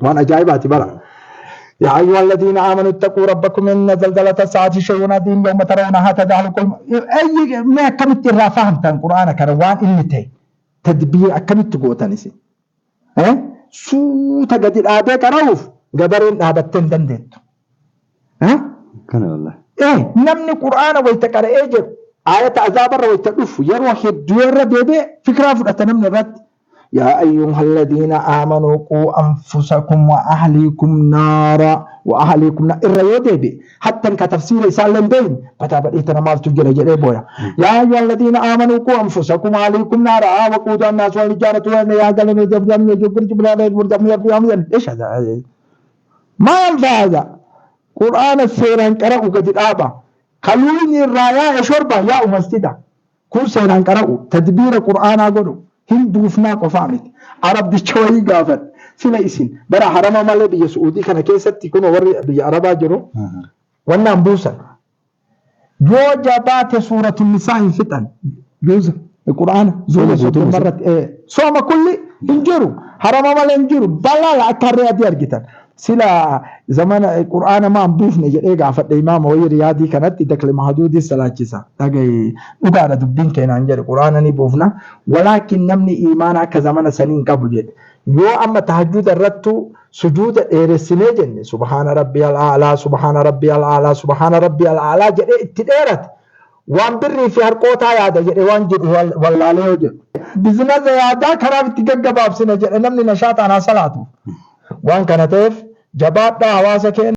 Waan ajaa'ibaati bara. يا أيها الذين آمنوا اتقوا ربكم إن زلزلة الساعة شيء عظيم يوم ترونها تذهل كل أي ما كمت irraa fahamtan Qur'aana kana waan inni ta'e tadbiir akkamitti gootan isin suuta gadi dhaabee qara'uuf gabareen dhaabattee hin dandeettu. Kana wallahi. Namni Qur'aana wayita qara'ee jedhu ayata azaabarra wayita dhufu yeroo hedduu irra deebi'e fikiraa fudhata namni irratti. يا أيها الذين آمنوا قوا أنفسكم وأهليكم نارا وأهليكم نارا irra yoo deebi'e حتى ka tafsiira isaan leen beeyne bataa badhii tana maaltu jira jedhee booya. يا أيها الذين آمنوا قوا أنفسكم وأهليكم نارا وقودها الناس والحجارة يا قلم ايش هذا؟ ما ينفع هذا. قرآن seeraan qara'u gadi dhaaba. Kaluun irraa yaa'e shorba yaa'u masjida. Kun seeraan qara'u tadbiira Qur'aanaa godhu hin buufnaa qofaa miti. Arabdicha wayii gaafadhe. Sila isin bara harama malee biyya Su'uudii kana keessatti kun warri biyya Arabaa jiru wannaan buusan. Yoo jabaate Suuratu Nisaa hin fixan. Juuza Qur'aana Sooma zuula guutuu 30 irratti sooma kulli hin jiru. Harama malee hin jiru. Balaa akka harree adii argitan. Sila zamana Qur'aana maan buufne jedhee gaafadhe imaama wayii Riyaadii kanatti Dakle Mahaduudii salaachisa. Dhagaye, dhugaadha dubbiin keenaan jedhe, Qur'aana ni buufna. Walaakin namni imaana akka zamana sanii hin qabu jedhe. Yoo amma tahajjuda irrattu sujuuda dheeressinee jenne سبحان ربي الأعلى سبحان ربي الأعلى سبحان ربي الأعلى jedhee itti dheerate, waan birrii fi harqootaa yaada jedhe, waan jedhu wallaalee yoo jedhu. Bizinasa yaadaa kanaaf itti gaggabaabsine jedhe, namni nashaaxaan haa salaatu. Waan kana ta'eef jabaadhaa hawaasa keenya.